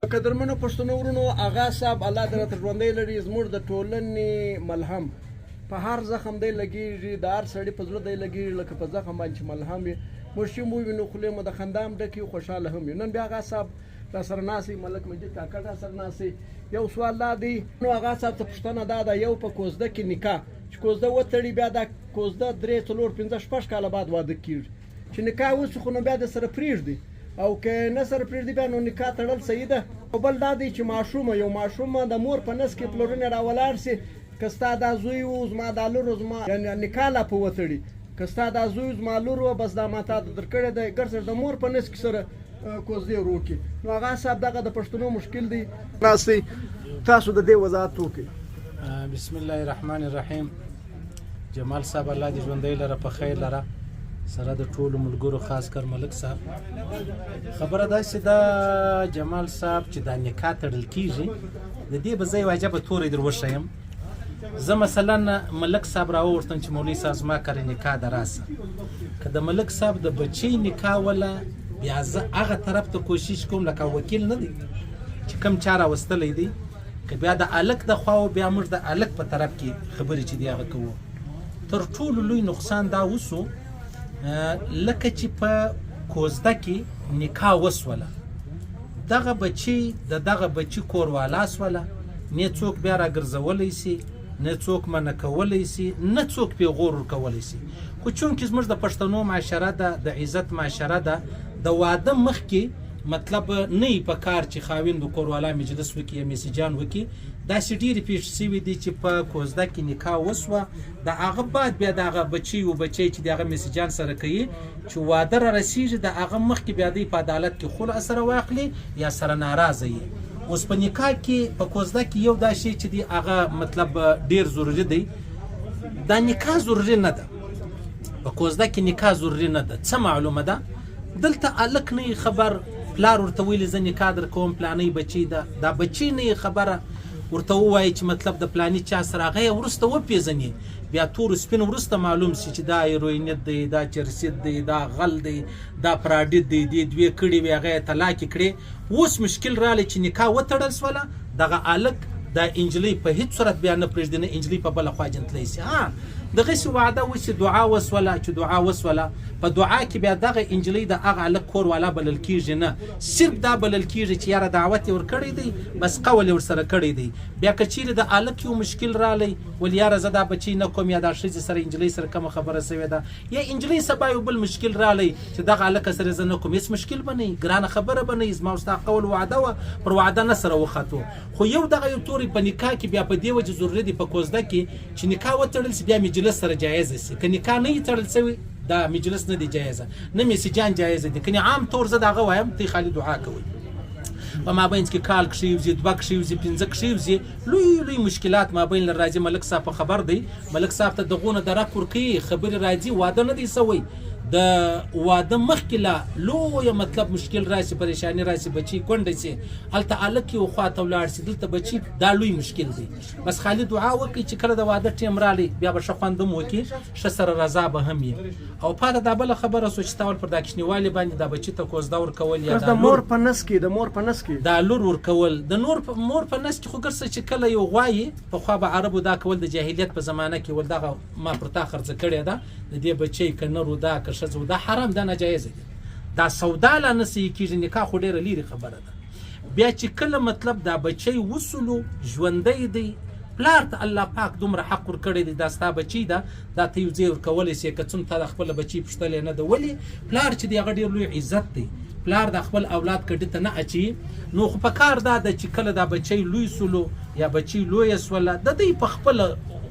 قدرمنو پښتنو ورونو، اغا صاحب الله دې راته ژوندی لري، زموږ د ټولنې ملهم په هر زخم دی لګیږي، د هر سړي په زړه دی لګیږي، لکه په زخم باندې چې ملهم وي. موږ چې مو وینو خولې مو د خندا هم ډکې وي، خوشحاله هم یو. نن بیا اغا صاحب را سره ناست دی، ملک مجید کاکړ را سره ناست دی. یو سوال دا دی نو اغا صاحب ته پوښتنه دا ده، یو په کوزده کې نکاح چې کوزده وتړي، بیا دا کوزده درې څلور پنځه شپږ کاله بعد واده کیږي، چې نکاح وسي خو نو بیا د سره پرېږدي او که نه سره پرېږدي بیا نو نکاح تړل صحیح ده. او بل دا دی چې ماشومه یو ماشومه د مور په نس کې پلرونه راولاړ سي، که ستا دا زوی و زما دا لور و، زما یعنې نکاح لا په وتړي، که ستا دا زوی زما لور وه بس دا ما تا ته درکړې دی، ګرځه د مور په نس کې سره کوزدې وروکي. نو هغه صاحب دغه د پښتنو مشکل دی. ناست تاسو د دې وضاحت وکړئ. بسم الله الرحمن الرحیم. جمال صاحب الله دې ژوندی لره، په خیر لره، سره د ټولو ملګرو خاص کر ملک صاحب. خبره داسې ده جمال صاحب چې دا نکاح تړل کیږي، د دې به زه یو عجبه توری در وښیم. زه مثلا ملک صاحب راوغوښتم چې مولوي صاحب زما کره نکاح ده راسه، که د ملک صاحب د بچی نکاح وله بیا زه هغه طرف ته کوشش کوم، لکه وکیل نه دی چې کوم چا راوستلی دی، که بیا د الک د خواو بیا موږ د الک په طرف کې خبرې چې دی هغه کوو. تر ټولو لوی نقصان دا وسو لکه چې په کوزده کې نکاح وسوله، دغه بچی د دغه بچی کور والا سوله، نه څوک بیا راګرځولی سي، نه څوک منع کولی سي، نه څوک پیغور ورکولی سي. خو چونکې زموږ د پښتنو معاشره ده، د عزت معاشره ده، د واده مخکې مطلب نه په کار چې خاوند و کور والا مجلس وکړي یا میسجان وکړي. داسې ډېرې پېښې شوې دي چې په کوزده کې نکاح وسوه، د هغه بعد بیا د هغه بچی و بچی چې د هغه میسجان سره کوي چې واده را رسیږي، د هغه مخکې بیا دی په عدالت کې خلع سره واخلي یا سره ناراضه یي. اوس په نکاح کې په کوزده کې یو دا شی چې دی هغه مطلب ډیر ضروري دی، دا نکاح ضروري نه ده. په کوزده کې نکاح ضروري نه ده. څه معلومه ده دلته الک نه خبر، پلار ورته ویلي زه نکاح در کوم پلانۍ بچی ده، دا بچی نه خبره ورته ووایي چې مطلب د پلاني چا سره هغه یې وروسته وپېژني، بیا تور سپین وروسته معلوم سي چې دا هیروینیت دی، دا چرسیت دی، دا غل دی، دا پراډیت دی، دې دوې کړې وې هغه یې طلاقې کړې. اوس مشکل رالی چې نکاح وتړل سوله، دغه الک دا انجلۍ په هیڅ صورت بیا نه پرېږدي، نه انجلۍ په بله خوا جنتلی سي. ها دغسې وعده وسي، دعا وسوله، چې دعا وسوله په دعا کې بیا دغه انجلۍ د هغه هلک کور والا بلل کیږي نه، صرف دا بلل کیږي چې یاره دعوت یې ورکړی دی، بس قول یې ورسره کړی دی. بیا که چیرې د هلک یو مشکل رالی ول یاره زه دا بچی نه کوم، یا دا ښځې سره انجلۍ سره کومه خبره شوې ده، یا انجلۍ سبا یو بل مشکل رالی چې دغه هلک سره زه نه کوم، هیڅ مشکل به نه وي، ګرانه خبره به نه وي، زما او ستا قول وعده وه، پر وعده نه سره وختو. خو یو دغه یو توری په نکاح کې بیا په دې وجه ضروري دی په کوزده کې چې نکاح وتړل سي بیا مجلس سره جایز سي، که نکاح نه تړل سوی دا مجلس نه دی جایزه، نه میسجان جایزه دي. کني عام طور زه دغه وایم ته خالي دعا کوي په مابین کې کال کښېوځي، دوه کښېوځي، پنځه کښېوځي، لوی لوی مشکلات مابین له راځي. ملک صاحب په خبر دی، ملک صاحب ته دغونه درک ورکوي، خبرې راځي، واده نه دی سوی، د واده مخکې لا لویه مطلب مشکل راسي، پریشانی راسي، بچی کونډه سي، هلته هلک یو خواته ولاړ سي، دلته بچی، دا لوی مشکل دی. بس خالي دعا وکړي چې کله د واده ټیم رالی بیا به ښه خوند هم وکړي، ښه سره رضا به هم وي. او پاته دا بله خبره سو چې تا ول پر دا کوچنیوالي باندې دا بچی ته کوزده ورکول یا د مور په نس کې، د مور په نس کې دا لور ورکول، د نور مور په نس کې خو ګرځه چې کله یو غوايي، پخوا به عربو دا کول د جاهلیت په زمانه کې، ول دغه ما پر تا خرڅه کړې ده د دې بچی که نر و دا که ښځه و، دا حرام دا ناجایز دي، دا سودا لا نه صحیح کېږي، نکاح خو ډېره لیرې خبره ده. بیا چې کله مطلب دا بچی وسولو ژوندی دی، پلار ته الله پاک دومره حق ورکړی دی، دا ستا بچی ده، دا ته یو ځای ورکولی سې، که څوم تا د خپله بچی پوښتلی نه ده. ولې پلار چې دی هغه ډېر لوی عزت دی، پلار د خپل اولاد کډي ته نه اچي. نو خو په کار دا ده چې کله دا بچی لوی سولو یا بچی لویه سوله، د دوی په خپله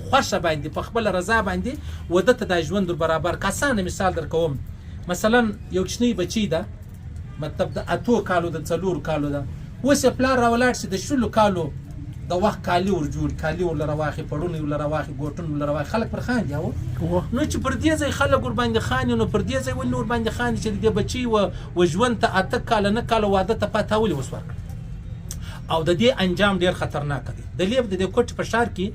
خوښه باندې په خپله رضا باندې وده ته دا ژوند ور برابر. که اسانه مثال درکوم، مثلا یو کوچنی بچی ده، مطلب د 8 کالو د 4 کالو ده، اوس یې پلار راولاړ شي د 20 کالو د وخت کالي ور جوړ، کالي ورله راواخلي، پړونه ورله راواخلي، ګوټونه ورله راواخلي، خلک پر خاندي. او نو چې پر دې ځای خلک ورباندې خاندي، نو پر دې ځای ولې ورباندې خاندي چې د دې بچي و ژوند ته 8 کاله نه کاله واده ته پاته ولې اوس ورکړه؟ او د دې انجام ډېر خطرناک دی. د لیب د دې کوټې په ښار کې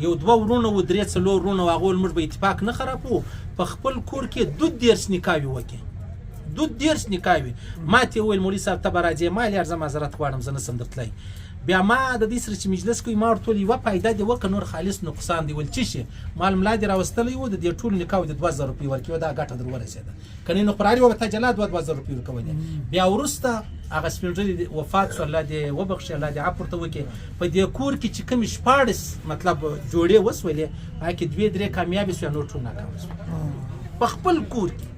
یو دوه وروڼه وو، درې څلور وروڼه وو، هغه ویل موږ به اتفاق نه خرابوو، په خپل کور کې 32 نکاوې وکړي. 32 نکاح وي. ما ته وویل مولوي صاحب ته به راځې، ما یار زه معذرت غواړم زه نه سم درتلی. بیا ما د دې سره چې مجلس کوي ما ورته وویل یوه فایده دې وکړه نور خالص نقصان دی. ویل څه شي؟ مال ملا دې راوستلی و د دې ټولو نکاحو دې 2000 روپۍ ورکړې، دا ګټه در ورسېده، که نه نو پر هر یوه به تا جلا 2000 روپۍ ورکولې. بیا وروسته هغه سپین ږیری وفات شو، الله دې وبخښي، الله دې عفو ورته وکړي. په دې کور کې چې کومې 16 مطلب جوړې وسولې هغه کې 2-3 کامیابې شوې، نور ټول ناکام شول په خپل کور کې.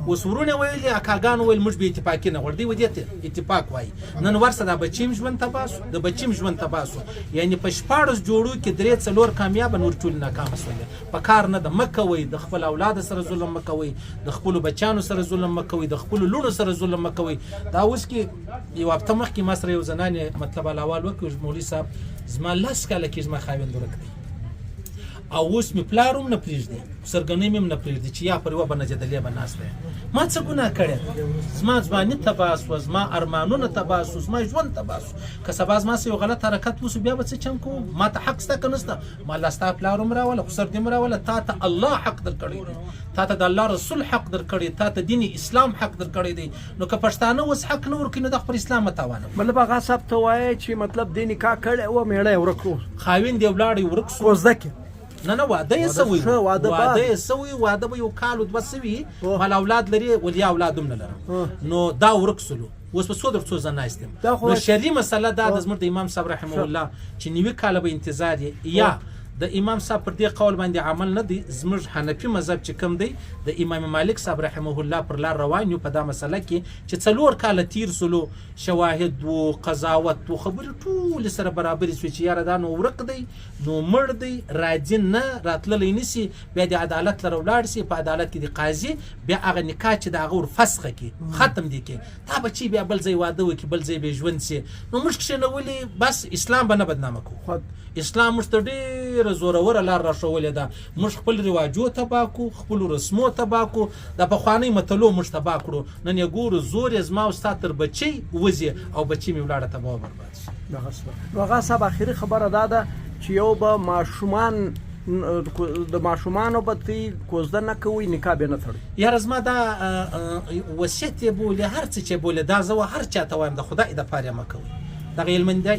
اوس ورونه ویلي اکاګانو ویل موږ بې اتفاقي نه غواړو، دوی ودې ته اتفاق وایي. نن ورسه دا بچیم ژوند تباه شو، د بچیم ژوند تباه شو، یعنې په 16 جوړو کې 3-4 کامیابه نور ټول ناکامه شولې. په کار نه ده، مه کوئ، د خپل اولاد سره ظلم مه کوئ، د خپلو بچیانو سره ظلم مه کوئ، د خپلو لوڼو سره ظلم مه کوئ. دا اوس کې یو هفته مخکې ما سره یو زنانې مطلب علاوال وکړ، مولوي صاحب زما 10 کاله کېږي زما خاوند ورک دی او اوس مې پلار هم نه پرېږدي، سرګنۍ مې هم نه پرېږدي چې یا پر یوه به نجدلې به ناسته یم. ما څه ګناه کړې ده؟ زما ځواني تباه شوه، زما ارمانونه تباه شو، زما ژوند تباه شو. که سبا زما سره یو غلط حرکت وشو بیا به څه چم کوم؟ ما ته حق شته که نشته؟ ما الله ستا پلار هم راوله، خسر دې هم راوله، تا ته الله حق درکړی دی، تا ته د الله رسول حق درکړی، تا ته دین اسلام حق درکړی دی. نو که پښتانه اوس حق نه ورکوي نو دا خو پر اسلام مه تاوانه وي. مطلب هغه صاحب ته وایې چې مطلب دې نکاح کړې وه، مېړه یې ورک کړو، خاوند یې ولاړی ورک شو، کوزده کې نه نه واده یې سوی، واده یې سوی، واده به یو کال دوه سوي، مال اولاد لري ولیا اولاد هم نه لرم، نو دا ورک سولو. اوس به څو در څو زه ناست یم. نو شرعي مسله دا د زموږ د امام صاحب رحمه الله چې 90 کاله به انتظار یې، یا د امام صاحب پر دې قول باندې عمل نه دی. زموږ حنفي مذهب چې کوم دی د امام مالک صاحب رحمه الله پر لار روان یو په دا مسله کې چې 4 کاله تیر سولو، شواهد و قضاوت و خبرې ټولې سره برابرې سوې چې یاره دا نو ورک دی، نو مړ دی، راځي نه، راتللی نشي، بیا د عدالت لره ولاړ سي، په عدالت کې د قاضي بیا هغه نکاح چې د هغه ور فسخه کړي، ختم دی کړي، تا بچي بیا بل ځای واده وکړي، بل ځای به ژوند سي. نو موږ کښېنولي بس اسلام به نه بدنامه کوو. اسلام موږ ته ډېره زوروره لار راښوولې ده. موږ خپل رواجو تباه کړو، خپلو رسمو تباه کړو، د پخوانۍ متلو موږ تباه کړو. نن یې ګورو زور یې زما او ستا تر بچی وځي او بچی مې ولاړه تباه برباد شي. نو هغه صاحب اخري خبره دا ده چې یو به ماشومان د ماشومانو به تی کوزده نه کوي، نکاح به نه تړي. یاره زما دا وصیت یې بولې، هر څه چې بولې، دا زه هر چا ته وایم د خدای دپاره یې مه کوئ. دغه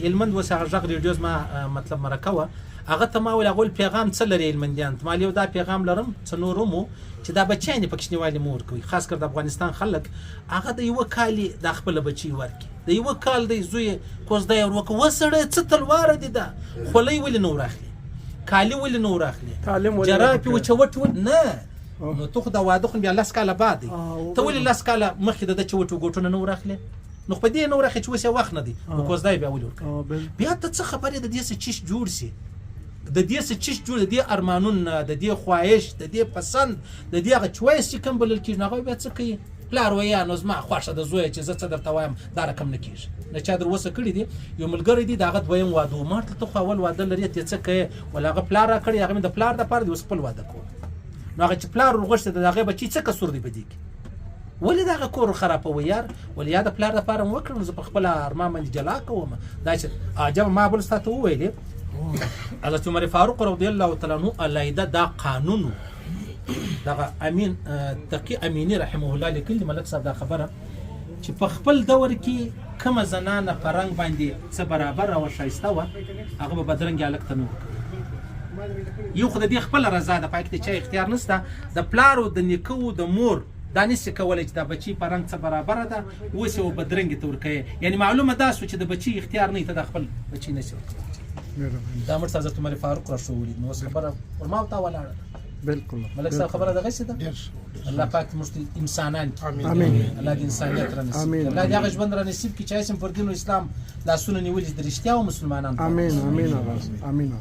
هلمند اوس هغه غږ ریډیو زما مطلب مرکه وه، هغه ته ما ویل هغه ویل پیغام څه لرې هلمندیان ته؟ ما یو دا پیغام لرم څه نور هم و چې دا بچیان یې په کوچنیوالي مه ورکوئ، خاص کر د افغانستان خلک. هغه د یوه کال یې دا خپله بچی ورکړي، د یوه کال دی زوی یې کوزده یې ور وکړه، وسړی څه تلواره دي ده، خولۍ ولې نه وراخلي، کالي ولې نه وراخلي، جرابې وچوټې ولې نه؟ نو ته خو دا واده خو بیا 10 کاله بعد دی، ته ولې 10 کاله مخکې د ده چوټې ګوټونه نه وراخلې؟ نو په دې نه وراخلې چې اوس یې وخت نه دی، نو کوزده یې بیا ولې ورکوي؟ بیا ته څه خبرې د دې څه چیش جوړ سي، د دې څه چیش جوړ، د دې ارمانونه، د دې خواهش، د دې پسند، د دې هغه چویس چې کوم بلل کېږي، هغه بیا څه کوي؟ پلار وایي نو زما خوښه ده زویه چې زه څه درته وایم دا رقم نه کېږي. نه چا در وسه کړي دي. یو ملګری دی د هغه دویم واده و، ما ورته ته خو اول واده لرې ته څه کوې؟ ولا هغه پلار راکړی، هغه مې د پلار دپاره دی اوس خپل واده کوم. نو هغه چې پلار ورغوښتی د هغې بچي څه قصور دی په دې کې؟ ولې د هغه کور خرابوي یار؟ ولې یا د پلار دپاره مې وکړم، زه په خپله ارمان باندې جلا کوم. دا چې عجبه ما بل ستا ته وویلې حضرت عمر فاروق رضی الله تعالی عنه علیده دا قانون دغه امین تقی امینی رحمه الله لیکلی ملک صاحب دا خبره چې په خپل دور کې کومه زنانه په رنګ باندې څه برابر او ښایسته وه هغه به بدرنګ هلک ته نه ورکوي. یو خو د دې خپله رضا ده، پای کې د چا اختیار نشته، د پلار او د نیکه او د مور دا نشي کولی چې دا بچی په رنګ څه برابره ده اوس یې بدرنګ ته ورکوي. یعنې معلومه دا شوه چې د بچي اختیار نه ته د خپل بچي نشي ورکولی. دا موږ ته حضرت عمر فاروق راښوولي، نو اوس خبره پر ما او تا ولاړه ده. بالکل ملک صاحب خبره دغسې ده. الله پاک موږ ته انسانان کړي، الله دې انسانیت را نصیب کړي، الله دې هغه ژوند را نصیب کړي چې هسې پر دین او اسلام لاسونه نیولي د رښتیا او مسلمانان. امین امین امین.